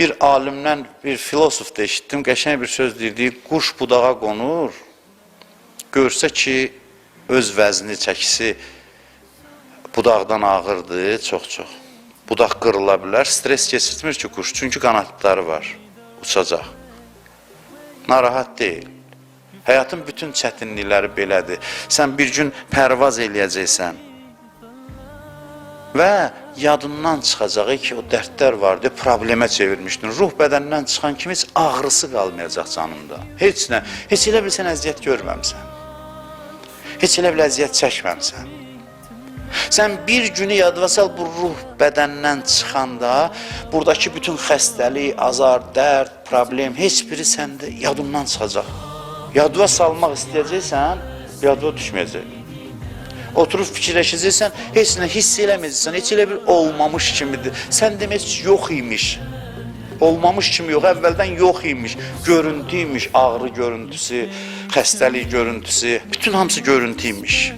Bir alimdən, bir filosof da eşitdim, qəşəng bir söz deyirdi, quş budağa qonur, görsə ki, öz vəzni, çəkisi budaqdan ağırdır, çox-çox. Budaq qırıla bilər, stres keçirtmir ki quş, çünki qanadları var, uçacaq. Narahat deyil. Həyatın bütün çətinlikləri belədir. Sən bir gün pərvaz eləyəcəksən. Və yadından çıxacağı ki, o dərdlər vardı, problemə çevirmişdin. Ruh bədəndən çıxan kimi heç ağrısı qalmayacaq canında. Heç nə. Heç elə bil sən əziyyət görməmisən. Heç elə bil əziyyət çəkməmisən. Sən bir günü yadıma sal bu ruh bədəndən çıxanda buradakı bütün xəstəlik, azar, dərd, problem heç biri səndə yadından çıxacaq. Yadıma salmaq istəyəcəksən, yadıma düşməyəcək. Oturub fikirləşəcəksən, heç nə hiss eləməyəcəksən, heç elə bir olmamış kimidir. Sən demək heç yox imiş. Olmamış kimi yox, əvvəldən yox imiş. Görüntü imiş, ağrı görüntüsü, xəstəlik görüntüsü, bütün hamısı görüntü imiş.